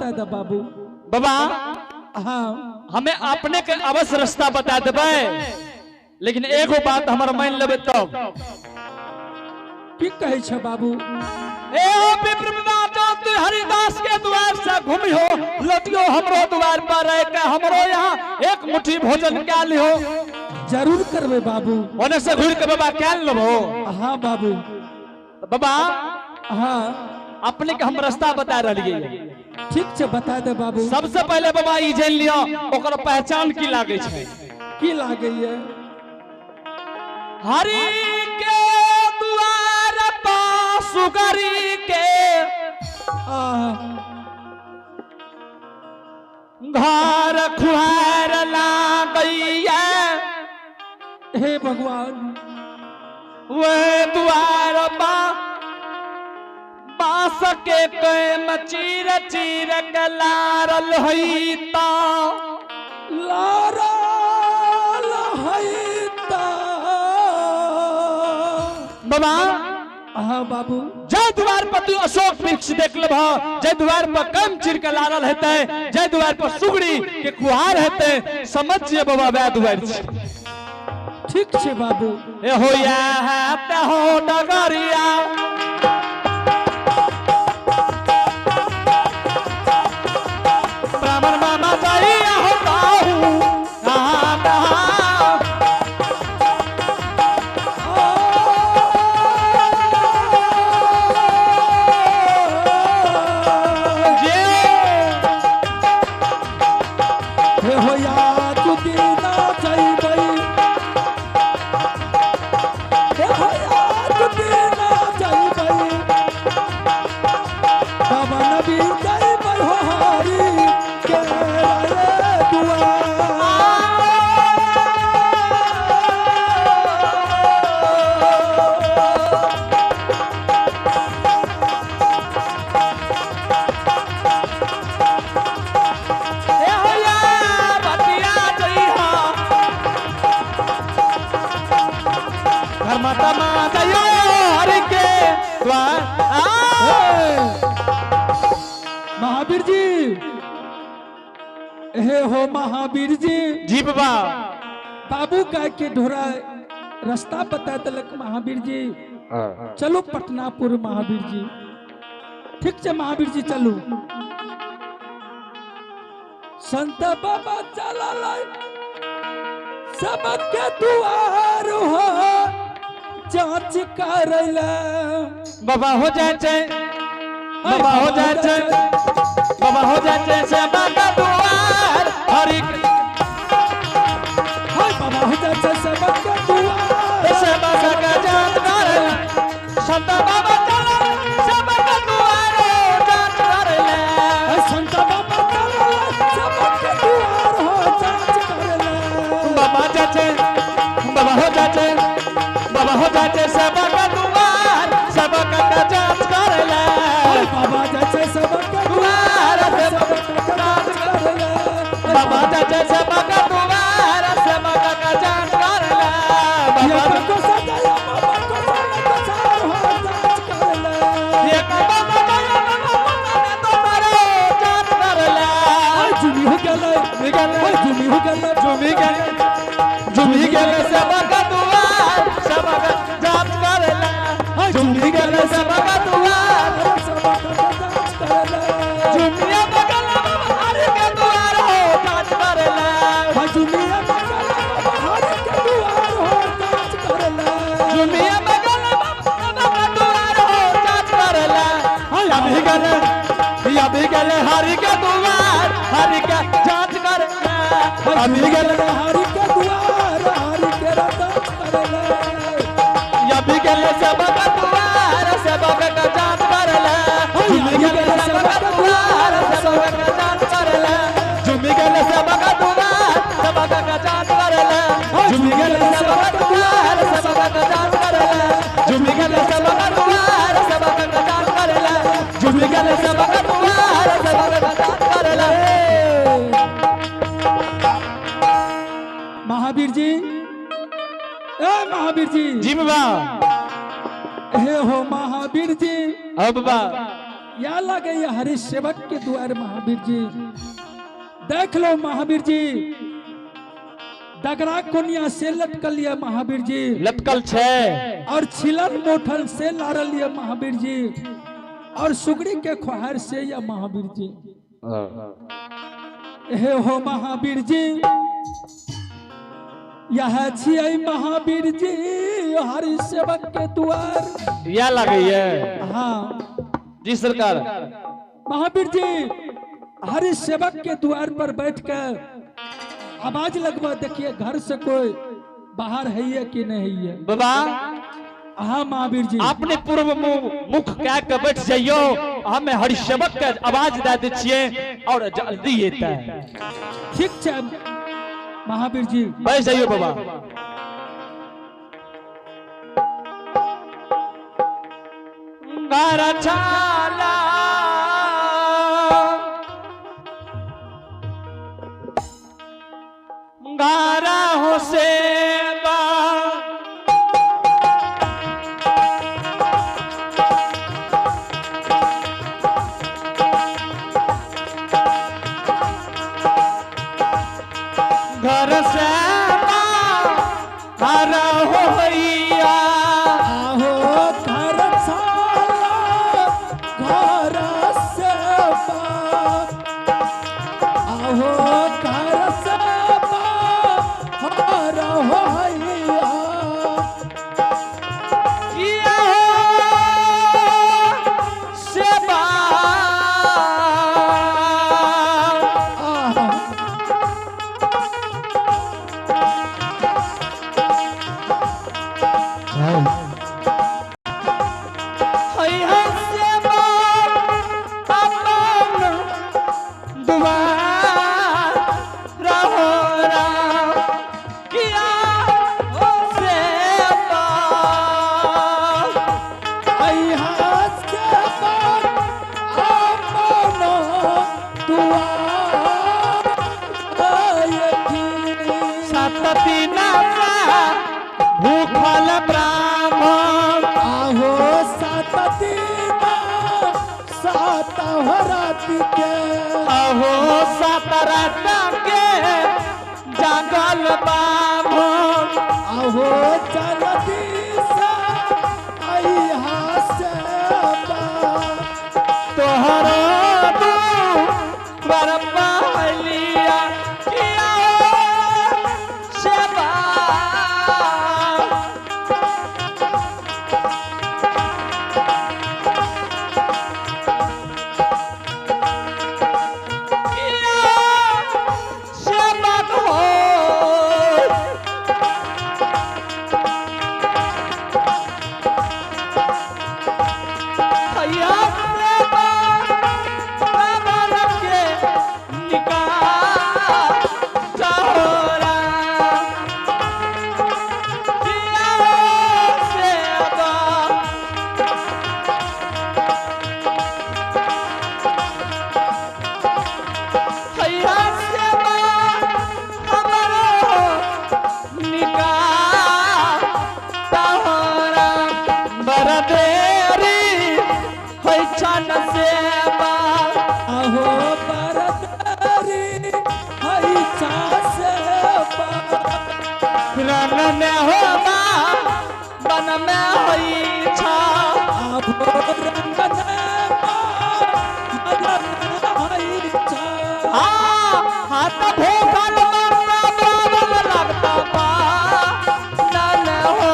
बता दे बाबू। बाबा हाँ हमें अपने के अवश्य रास्ता बता देबै, लेकिन एगो बात हमर मान लेबै तब। की कहै छै बाबू? ए हो विप्र बाबा, तू हरिदास के द्वार से घूमियो लौटियो हमरो द्वार पर रह के हमरो यहाँ एक मुट्ठी भोजन क्या लिहो। जरूर करबै बाबू। ओने से घूर के बाबा क्या लेबो? हाँ बाबू। बाबा हाँ अपने के हम रास्ता बता रहिए। ठीक छै बता दे बाबू। सबसे पहले बाबा ई जान लियो ओकर पहचान की लागे छै। की लागे ये? हरि के द्वार पर सुगरी के घर खुहार लागैया। हे भगवान। वे द्वार पर बांस के कैम चीर चीर के लारल हई ता। लारल हई ता। बाबा हाँ बाबू। जय द्वार पर तू अशोक वृक्ष देख लेबह, जय द्वार पर कम चीर के लारल हेतै, जय द्वार पर सुगड़ी के कुहार हेतै, समझ जे बाबा वएह द्वार छै। ठीक छै बाबू। ए होया है हो डगरिया ब्राह्मण मामा जाइया हो बाहू कहाँ कहाँ। जे हे होया चुदीना जइबै, हे होया चुदीना जइबै, बाबा नबी जइबै हो हरि के रे दुआर। ए होया बतिया जइहा धर्म तमा जइयो हरि के द्वार। महावीर जी, हे हो महावीर जी। जी बाबा। बाबू गाय के ढोरा रास्ता बता दिलक महावीर जी। चलो पटनापुर महावीर जी। ठीक छै महावीर जी चलू। संत बाबा चलल सबके दुआर हो जांच करैला। बाबा हो जाए छै, बाबा हो जाए छै, बाबा हो जाए छै सेवा का दुआर हरि। हाय बाबा हो जाए छै सबके दुआर सेवा का जांच करैला। संत बाबा चलल सबके दुआर हो जांच करैला। संत बाबा चलल सबके दुआर हो जांच करैला। बाबा जाए छै, बाबा हो जाए छै, बाबा हो जाए छै सेवा का दुआर सबका जांच करैला। बाबा जाए छै सबके दुआर सबका जांच करैला। बाबा जाए छै सबका दुआर सबका जांच करैला। बाबा को सजाया बाबा को सार हो जांच करैला। एक बाबा जाया बाबा को तो जांच करैला। जुमी हो गेलै, जुमी हो गेलै, जुमी गेलै, जुमी गेलै सबका दुआर सबका जांच करैला। जुमी गेलै सबका दुआर सबका जांच करैला। जुमिया बगल बाबा हरि के द्वार हो जांच करैला। जुमिया बगल बाबा हरि के द्वार हो जांच करैला। जुमिया बगल बाबा के द्वार हो जांच करैला। अभी गेलै, अभी गेलै हरि के द्वार हरि के जांच करैला। अभी गेलै हरि के द्वार हरि के जांच करैला। अभी गेलै सबका द्वार सबका जांच करैला। जुमी गेलै सबका द्वार सबका जांच करैला। जुमी गेलै सबका द्वार सबका जांच करैला। जुमी गेलै सबका द्वार सबका जांच करैला। जुमी गेलै सबका द्वार सबका जांच करैला। जुमी गेलै सबका द्वार सबका जांच करैला। महावीर जी, ए महावीर जी। जी बाबा। हे हो महावीर जी। हाँ बाबा। या लगे ये हरि सेवक के द्वार महावीर जी। देख लो महावीर जी, डगरा कोनिया से लटकल लिया महावीर जी, लटकल छे, और छिलन मोठल से लारल लिया महावीर जी, और सुगड़ी के खोहार से या महावीर जी। हे हो महावीर जी, यह छियै महावीर जी हरि सेवक के द्वार। या लगे ये। हाँ जी सरकार। महावीर जी हरि सेवक के द्वार पर बैठकर आवाज लगवा, देखिए घर से कोई बाहर है या कि नहीं है। बाबा हाँ महावीर जी, अपने पूर्व मुख कह के बैठ जाइयो, हमें हरि सेवक के आवाज दे दे छिए और जल्दी एतै। ठीक छै महावीर जी, बैठ जाइयो बाबा। घर छाला गारा हो सेवा घर से हर होइया। आहो घर छाला घर सेवा, आहो घर सेवा हर होइया। किया सेवा आहा भूखल ब्राह्मण। आहो सात दिन सात रात के, आहो सात रात के जागल ब्राह्मण। आहो जल्दी से अइहा सेवा, तोहरो दुआर पहलिया किया सेवा। सेवा हो सेवा। आहो बरदारी हई सेवा, रण में हो बन में होई छा। आहो रंगन मगन हई चा। हाथ भूखल मरता ब्राह्मण लगता पा नन हो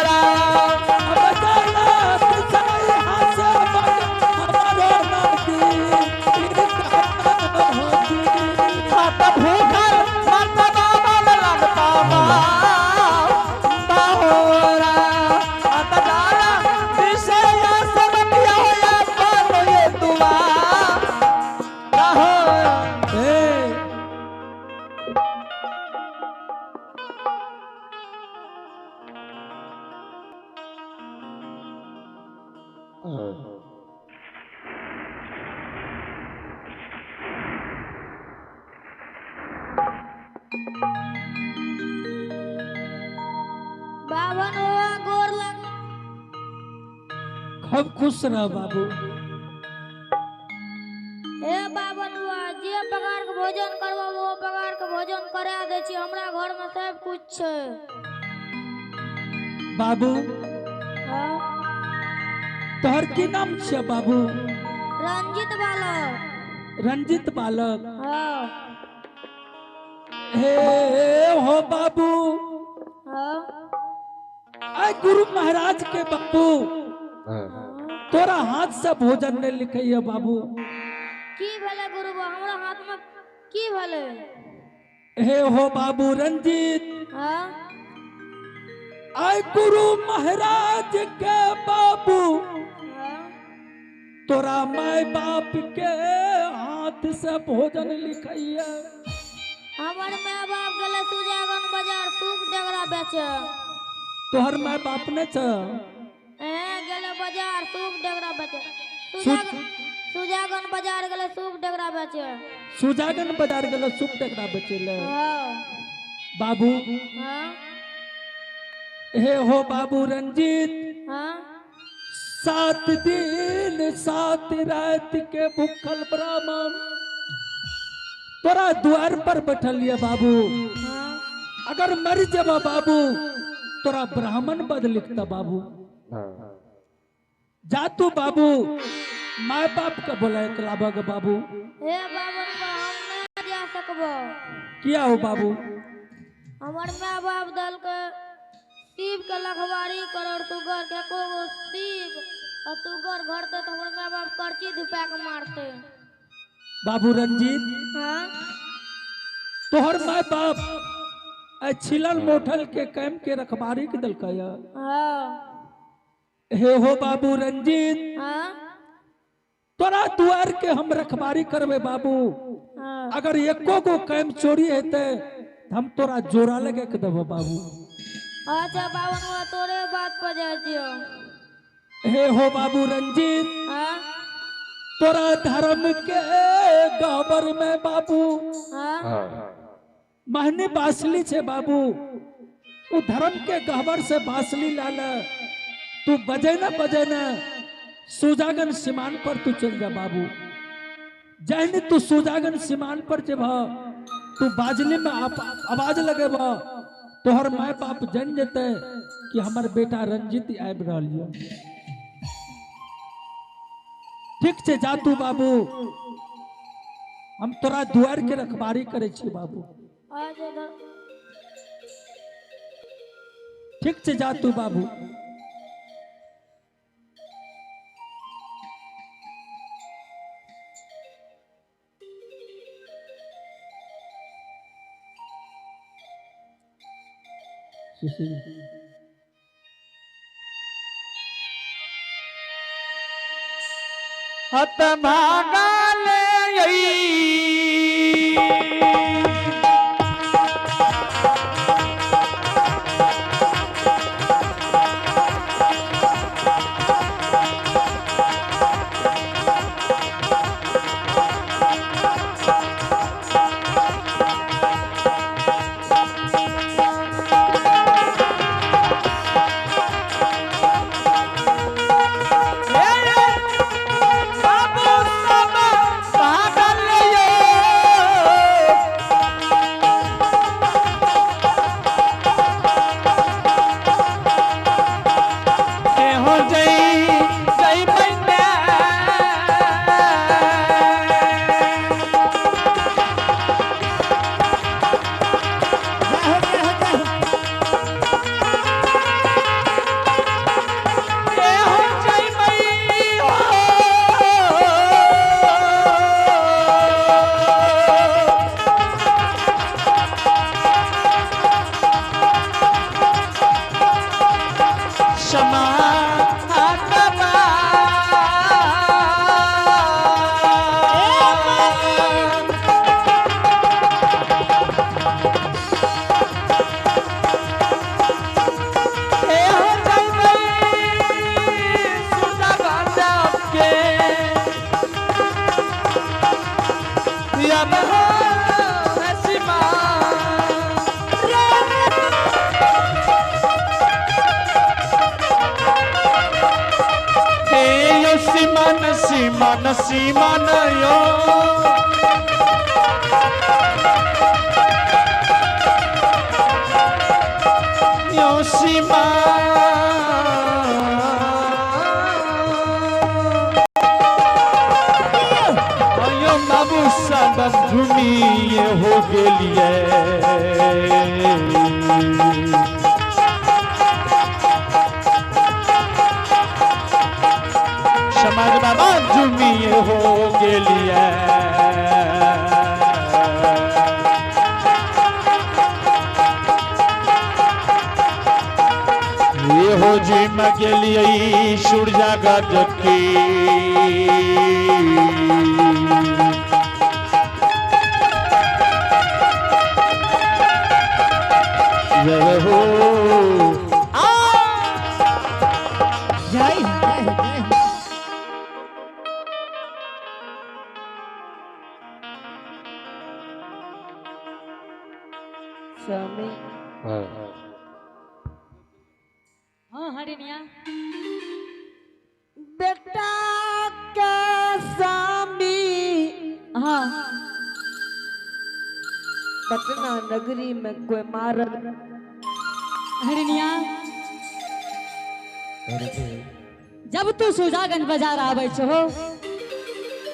राम। अब जलत जाय हसबक हमरो नदी होती। हाथ भूखल मरता ब्राह्मण लगता पा हो राम। हाथ जाला विषय सब किया होया पर ये दुआ हो। ए बावन बाबा गोर लग। खूब खुश रह बाबू। बाबन बुआ, जे प्रकार के भोजन करबो वो प्रकार के भोजन करा दै छी। हमरा घर में सब कुछ छै। बाबू हाँ। तोहर की नाम छै बाबू? रंजित बालक। रंजित बालक। हाँ। हे हो बाबू। हाँ। आय गुरु महाराज के बाबू तोरा हाथ से भोजन नहीं लिखैया बाबू। की भेलै गुरु बा, हमरा हाथ में की भेलै? हे हो बाबू रंजित। हाँ। आय गुरु महाराज के बाबू हाँ। तोरा माय बाप के हाथ से भोजन लिखैया। हमर my बाप गेलै सुजागन बाजार सूप डगरा बेचे। तोहर my बाप ने छ? गेलै बाजार सूप डगरा बेचे। सुजागन बाजार गेलै सूप डगरा बेचे। सुजागन बाजार गेलै सूप डगरा बेचे ले। हाँ। बाबू। हाँ। हे हो बाबू रंजीत। हाँ। 7 दिन 7 रात के भूखल ब्राह्मण तोरा द्वार पर बैठल ये बाबू। हाँ। अगर मर जबा बाबू तोरा ब्राह्मण बद लिखता बाबू। जा तू बाबू my बाप के बोला लाबा के बाबू। हे बाबू हम नहीं जा सकबो। किया हो बाबू? हमर my बाप दल के शिव के लखवारी करोड़ सुगर के एको गो शिव और सुगर घरते तो हमर my बाप करची धुपा के मारते। बाबू रंजीत। हाँ। तोहर my बाप छिलल मोठल के कैम के रखबारी के दलका। हाँ। हे हो बाबू रंजीत। हाँ। तोरा द्वार के हम रखबारी करबे बाबू। हाँ। अगर एको गो कैम चोरी हेते हम तोरा जोरा लगे के देबो बाबू। अच्छा बाबन हुआ तोरे बात पर जाय छियो। हे हो बाबू रंजीत। हाँ। तोरा धर्म के गहबर में बाबू। हाँ। महनी बासली छे बाबू, उ धर्म के गहबर से बासली लाल तू बजे न बजे न सुजागन सीमान पर तू चल जा बाबू। जहन तू सुजागन सीमान पर जब तू बाजली में आवाज लगेबा तोहर my बाप जन जते कि हमर बेटा रंजित आबि रहल ये। ठीक छे जा तू बाबू, हम तोरा द्वार के रखबारी करे छी बाबू। ठीक छे जा तू बाबू। हत भागा ले सीमा न सीमा न यो। शिवम बाबू सब झुमिए हो गेलिए। समाज बाबा झुमिए हो गेलिए। ये हो जिम गेलिए सूर्या गज की। जय हो। जय हो, जय हो, जय हो। स्वामी। हाँ हरिणिया। बेटा के स्वामी। हाँ। पटना नगरी में कोई मारल। हरिणिया, जब तू सुजागंज बाजार आवे छो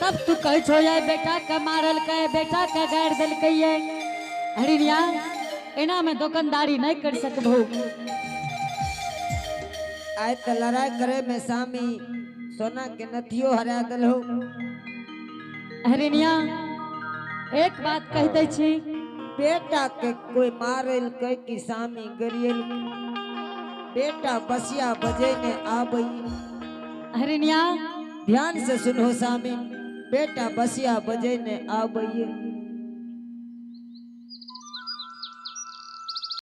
तब तू कह छो ये बेटा के मारल के, बेटा के गाड़ देलकै ये। हरिणिया, एना में दुकानदारी नहीं कर सकबो। आए तो लड़ाई करे में सामी सोना के नथियो हरा दल हो। हरिणिया, एक बात कह दै छी। बेटा के कोई मारल के कि सामी गरियल। बेटा बसिया बजे ने आबई। हरिणिया, ध्यान से सुनो सामी, बेटा बसिया बजे ने आबई।